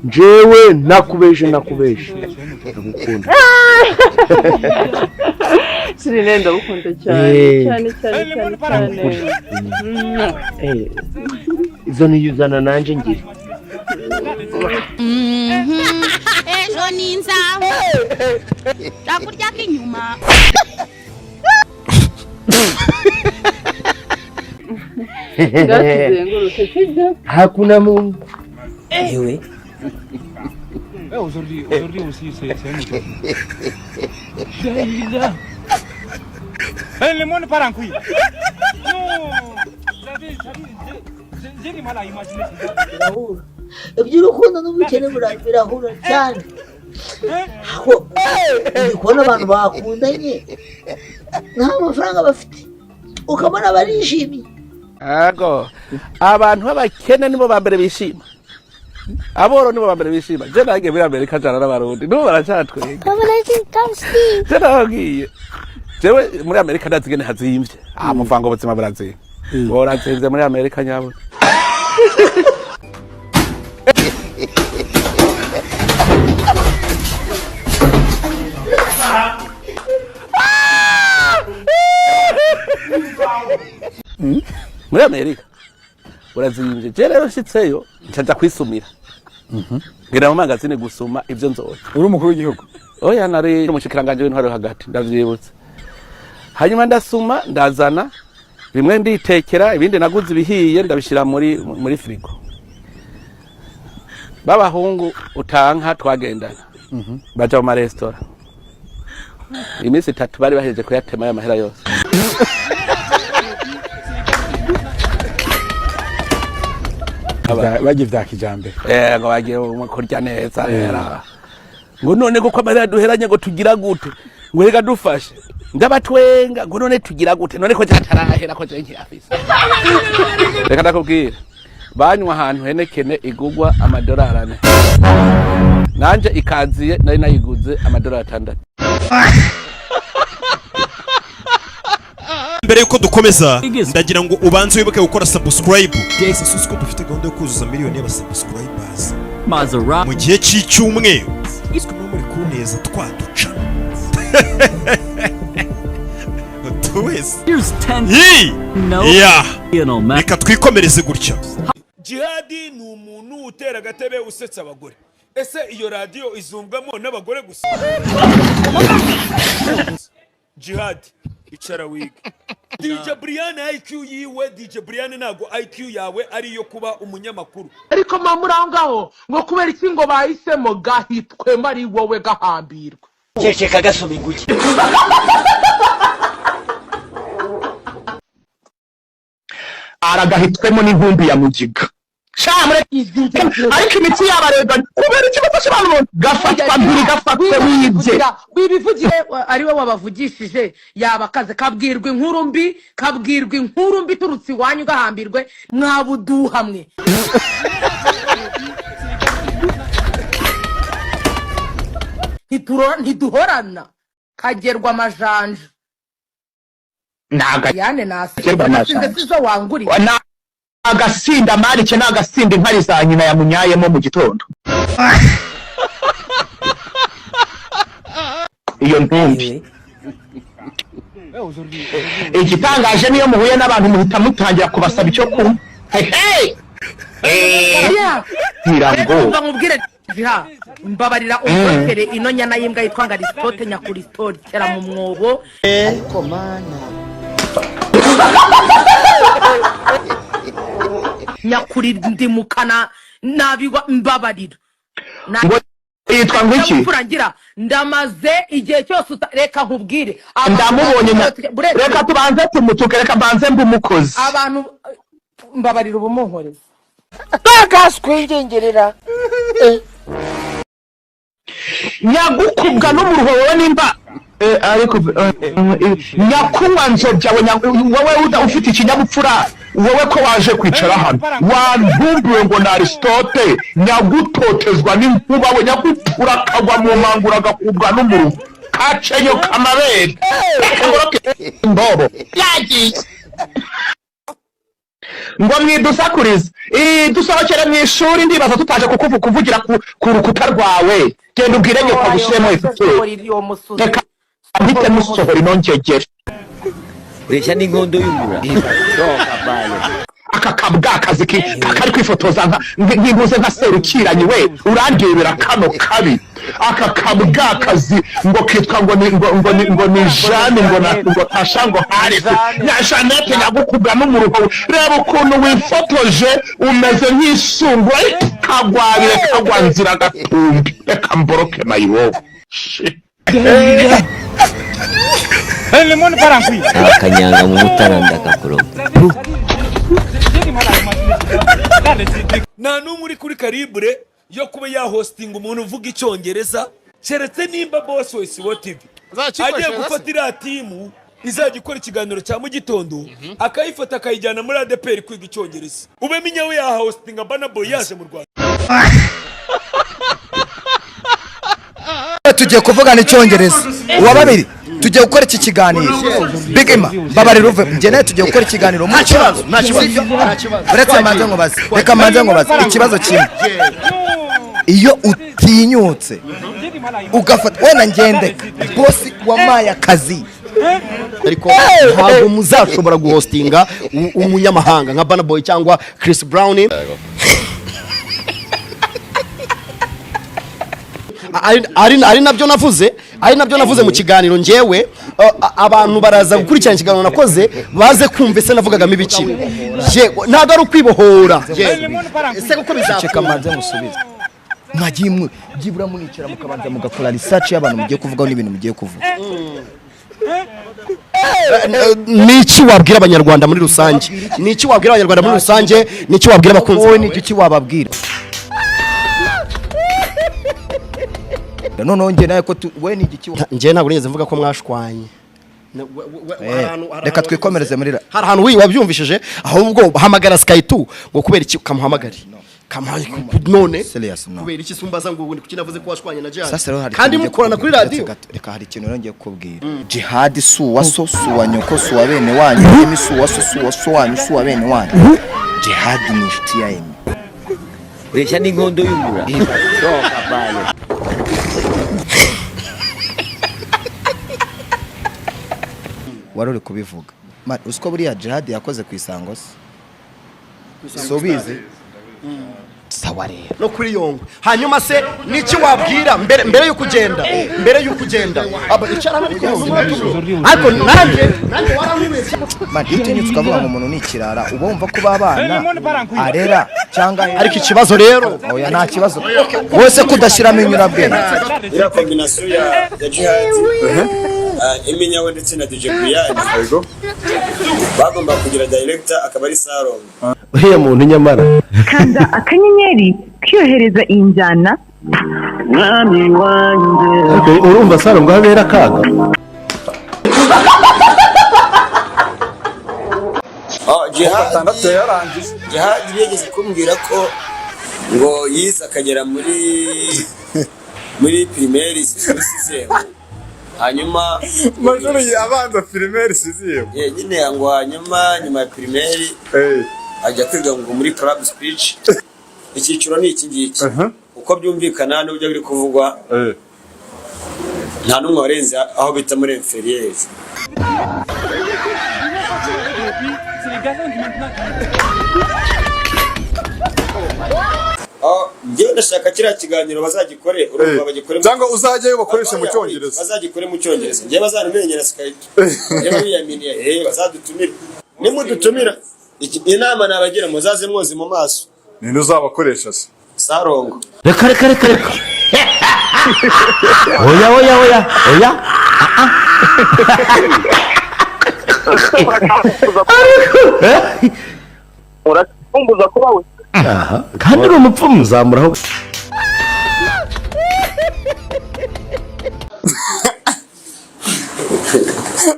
Njyewe nakubeje, nakubeje, ndagukunda. Chéri, ndagukunda cyane. Cyane cyane cyane cyane. Izo niyuzana nanjye ngira. Ejo ninza ndakurya inyuma. Ngatuzenguruke, sibyo? Hakuna Mungu. Ewe. Aujourd'hui, aujourd'hui aussi, c'est un autre. Le monde part en couille. Non, j'ai du mal à imaginer ça. Birahura iby'urukundo n'ubukene, birahura cyane. Aho uri kubona abantu bakundanye nta mafaranga bafite, ukabona barishimye. Ago abantu b'abakene nibo ba mbere bishima, aboro nibo ba mbere bishima. Je nagiye muri Amerika jana n'Abarundi, nibo baracatwenga. Je nababwiye, jewe muri Amerika ndazi ingene hazimvye. Ah, muvanga ubuzima burazimvye, burazimvye muri Amerika nyabona. Muri Amerika urazimvye. Je rero nshitseyo nca kwisumira, ngira mu mangazini gusuma ivyo nzoya. Uri umukuru w'igihugu? Oya, nari umushikiranganji w'intwaro yo hagati, ndavyibutse. Hanyuma ndasuma, ndazana bimwe nditekera, ibindi naguze ibihiye ndabishira muri frigo. B'abahungu utanka twagendana baja mu maresitora, iminsi 3 bari bahejeje kuyatema ayo mahera yose. Bagiye vya kijambere. Ngo bagiye kurya neza rero, ngo none kuko amarira duheranye, ngo tugira gute? Ngo reka dufashe. Ndabatwenga, ngo none tugira gute? None ko cyatarahera, ko je nkiyafise? Reka ndakubwira, banywa ahantu Heineken igugwa amadolari 4, nanje ikaziye nari nayiguze amadolari 6. Mbere yuko dukomeza, ndagira ngo ubanze wibuke gukora subscribe. Ese uzi ko dufite gahunda yo kuzuza miliyoni y'abasubscribers mu gihe cy'icyumweru? Uzi ko muba muri kuneza twaduca utu wese? Yii! Ya, reka twikomereze gutya. Jihadi ni umuntu utera agatebe usetsa abagore. Ese iyo radiyo izumbwamo n'abagore gusa? Jihadi, icara wige. DJ Brian, IQ yiwe, DJ Brian, ntago IQ yawe ari iyo kuba umunyamakuru. Ariko mama, uri aho ngaho ngo kubera iki ngo bahisemo gahitwemo ari wowe gahambirwa? Ceceka gasoma inguge. Aragahitwemo n'inkumbi ya mugiga. Ariko imitsi yabarega kubera iki bafashe abantu gafatwa mpiri, gafatwe wibye? Wibivugire, ari we wabavugishije yaba akaze. Kabwirwa inkuru mbi, kabwirwa inkuru mbi iturutse iwanyu, gahambirwe mwabuduha mwe. Ntiduhorana kagerwa amajanja. Ntago yane nasinze. agerwa Nasinze. amajanja. Sizo wanguriye. Ni agasinda marike, ni agasinda inkari za nyina yamunyayemo mu gitondo iyo ntumbi. Igitangaje niyo muhuye n'abantu muhita mutangira kubasaba icyo kunywa. Hehe! Yeah. Ngira ngo Umva nkubwire jiha, mbabarira umvokere ino nyana y'imbwa yitwa ngo Aristote nyakurisitore kera mu mwobo. Ariko Mana! Nyakurindimukana nabigwa, mbabarira. Ngo yitwa ngo iki? Ndamupfura ngira ndamaze igihe cyose reka nkubwire. Ndamubonye Buretse- reka tubanze tumutuke, reka mbanze mbumukoze. Abantu, mbabarira ubumunkoreze. Bagaswingengerera. Nyagukubwa n'umuruho wowe nimba ariko nyakunywa nzobya we, wowe ufite ikinyabupfura, wowe ko waje kwicara hano wantumbiwe ngo na Aristote nyagutotezwa n'inkuba we, nyagutura akagwa mu mangura, agakubwa n'umuruho kacenyo kamabere. Reka ngoroke imbobo yagiye. Ngo mwidusakurize, dusohokere mu ishuri. Ndibaza tutaje kuvugira ku rukuta rwawe. Genda ubwire nyoko agushyiremo écouteurs. Reka mpite musohora ino ngegere. Ureshya n'inkondo y'umura. Sohoka bayo. Aka kabwa akazi kari kwifotoza nk'impuze nka serukiranye. We, urandebera kano kabi, aka kabwa kazi ngo kitwa ngo ni Jeanne, ngo na ngo Tasha, ngo Harisi na Jeannette. Nyagukubwa n'umuruho, reba ukuntu wifotoje umeze nk'isungura. Kagwabire kagwa nzira gatumbi. Reka mboroke mayiwowe. Le monde part en couille. Akanyanga mu mutara ndakakuroga. Nta n'umwe uri kuri calibre yo kuba yahostinga umuntu uvuga Icyongereza, keretse nimba boss wa Isibo TV agiye gufata iriya team izajya ikora ikiganiro cya mu gitondo, akayifata akayijyana muri ADEPR kwiga Icyongereza. Ube we yahostinga Burna Boy yaje mu Rwanda. Tugiye kuvugana Icyongereza. Uwa babiri, tugiye gukora iki kiganiro. Bigima, mbabarira uve. Njye nawe tugiye gukora ikiganiro mu Nta kibazo, nta kibazo, Sibyo? nta kibazo. Uretse mbanze nkubaze, reka mbanze nkubaze ikibazo kimwe. Iyo utinyutse ugafata wenda ngendeka boss wampaye akazi. Ariko ntabwo muzashobora guhostinga umunyamahanga nka Burna Boy cyangwa Chris Brown. Ari nabyo navuze mu kiganiro njyewe. Abantu baraza gukurikirana ikiganiro nakoze, baze kumva ese navugagamo ibiki. Ntabwo ari ukwibohora. Yego. Ese kuko Ceka, bizakunda? mbanze musubize. Mwagiye mwe byibura municara mukabanza mugakora research y'abantu mugiye kuvugaho n'ibintu mugiye kuvuga. Ni iki wabwira Abanyarwanda muri rusange? Ni iki wabwira Abanyarwanda muri rusange? Ni iki wabwira abakunzi Wowe bawe? ni iki wababwira noneho? Njye nawe ko we ni igiki? Njyewe ntabwo nigeze mvuga ko mwashwanye. Reka twikomereze muri Hari ahantu wabyumvishije? Ahubwo hamagara Sky 2 ngo kubera iki ukamuhamagare? Kamuha none. Serious, no. Kubera iki sumbaza ngo ubundi kuki navuze ko washwanye na Jihad Sasa rero hari kandi ikintu ngiye mukorana kuri kukubwira. radiyo? Uretse gato, reka, hari ikintu rero ngiye kukubwira. Jihad si uwa so, si uwa nyoko, si uwa bene wanyu. Emi si uwa so, si uwa so wanyu, si uwa bene wanyu. Jihad ni inshuti ya Emi. Ureshya n'inkondo y'umura. Sohoka bayo. Wari uri kubivuga. Uzi ko buriya Jihad yakoze ku Isango se? Si ubizi? Sawa rero. No kuri Yongwe. Hanyuma se niki wabwira mbere y'uko ugenda? Mbere y'uko ugenda, aba icara hano, ariko ariko nanjye warankubeshye. Man, iyo utinyutse ukavuga ngo umuntu ni ikirara, uba wumva ko babana arera cyangwa? Ariko ikibazo rero Oya, nta kibazo. Wowe se kudashyiramo inyurabwenge? Iriya combination ya Jihad, Eminyawe ndetse na DJ Brian, bagomba kugira director akaba ari Salom. Uriya muntu nyamara Kanda akanyenyeri kiyohereza iyi njyana. Mwami wanjye, ariko urumva Saro ngo habera akaga. Oh, Jihad Jihad yigeze kumbwira ko ngo yize akagera muri primaire muri sixième, hanyuma Amashuri abanza, primaire, sixième. Nyine ngo hanyuma nyuma ya primaire ajya kwiga ngo muri club speech. Icyiciro ni iki ngiki, uko byumvikana n'uburyo biri kuvugwa, nta n'umwe warenze aho bita muri inférieur. C'est les garçons qui maintenant. Oh, njyewe ndashaka kiriya kiganiro bazagikore, urumva, bagikore Cyangwa uzajyayo bakoreshe mu Cyongereza. Bazagikore mu Cyongereza. Njyewe bazanamenyera Skype, njyewe biyaminiye, bazadutumire. Nimudutumira, inama nabagira, muzaze mwoze mu maso. Ninde uzabakoresha se? Sarongo. Reka, reka, reka, reka. Oya, oya, oya, oya. Ah, ah. Ariko Urakumbuza kuba we. Aha, kandi uri umupfumu, zamuraho.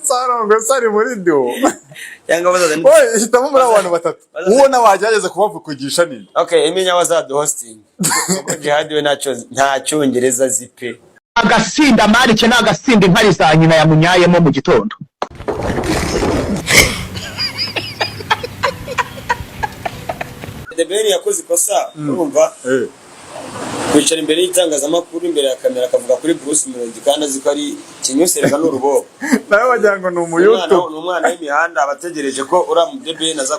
Sarongo se ari muri duo? Cyangwa bazaza. Oye, hitamo muri abo bantu batatu uwo nawe wagerageza kubavugisha ninde? Okay, Eminya wazaduhosting, kuko Jihad we nta Cyongereza azi pe. Agasinda marike ni agasinda inkari za nyina yamunyayemo mu gitondo. The Ben yakoze ikosa, urumva, kwicara imbere y'itangazamakuru, imbere ya kamera, akavuga kuri Bruce Melody kandi azi ko ari kinyusereka n'urubobo. Nawe wagira ngo ni umuyutu. Ni umwana w'imihanda, aba ategereje ko uriya mu The Ben aza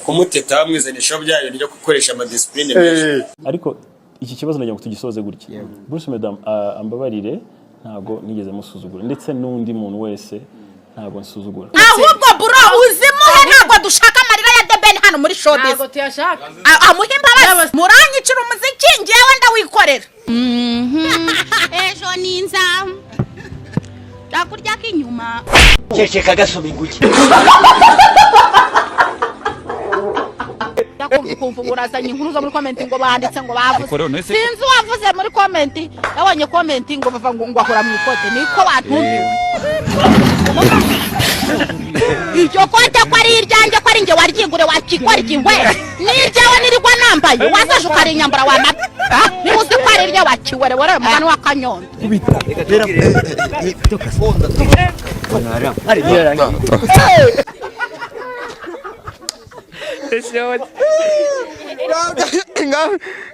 kumuteta, bamwizanishaho bya bintu byo gukoresha amadisipurine menshi. Ariko iki kibazo nagira ngo tugisoze gutya. Bruce Melody ambabarire, ntabwo nigeze musuzugura, ndetse n'undi muntu wese ntabwo nsuzugura. Ahubwo bro, uzimuhe, ntabwo dushaka amarira ya The Ben hano muri showbiz. Ntabwo tuyashaka. Amuhe imbabazi, muranyicira umuziki, ngewe ndawikorera. Ejo ninza ndakurya k'inyuma. Ceceka gasoma inguge. Ndakumva ukumva ngo urazanye inkuru zo muri comment, ngo banditse ngo bavuze, sinzi uwavuze muri comment, nabonye comment ngo bava ngo ahora mu ikote, niko bantumbiwe. Iryo kote ko ari iryanjye, ko ari njye waryigure, wakikora igiwe n'iryawe nirirwa nambaye, wazaje ukarinyambura wamata, niba uzi ko ari irya wakiwerewere mugani wa Kanyondo.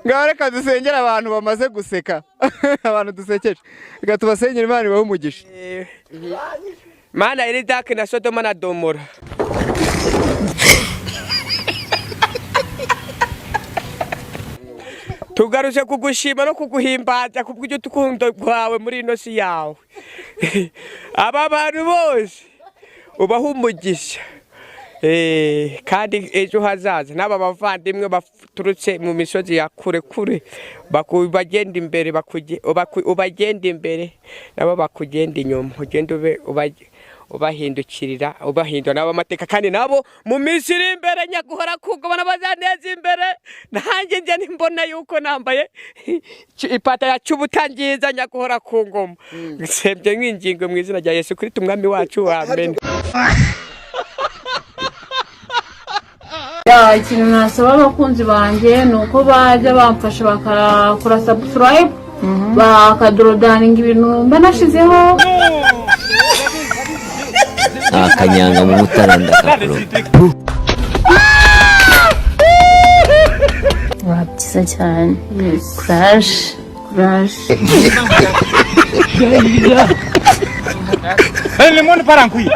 Ngaho reka dusengere abantu bamaze guseka, abantu dusekeje, reka tubasengere, Imana ibahe umugisha. Mana iri dake na Sodoma na Domora. Tugaruje kugushima no kuguhimbaza kubw'ibyo tukundo rwawe muri ino si yawe. Aba bantu bose ubaha umugisha. Kandi ejo hazaza n'aba bavandimwe baturutse mu misozi ya kure kure bagenda imbere, ubagenda imbere nabo bakugenda inyuma, ugenda ube ubahindukirira, ubahindura nabo amateka, kandi nabo mu minsi iri imbere nyaguhora kugobana bazaneza imbere. Nanjye njye nimbona yuko nambaye ipata ya cy'ubutangiza nyaguhora ku ngoma, nsebye nk'ingingo mu izina rya Yesu Kristo umwami wacu, amen. Ya, ikintu nasaba abakunzi banjye ni uko bajya bamfasha bakakora subscribe, bakadorodaninga ibintu mba nashizeho. Akanyanga mu mutara ndakakuroga. Wa, byiza cyane, kuraje, kuraje. Le monde part en couille.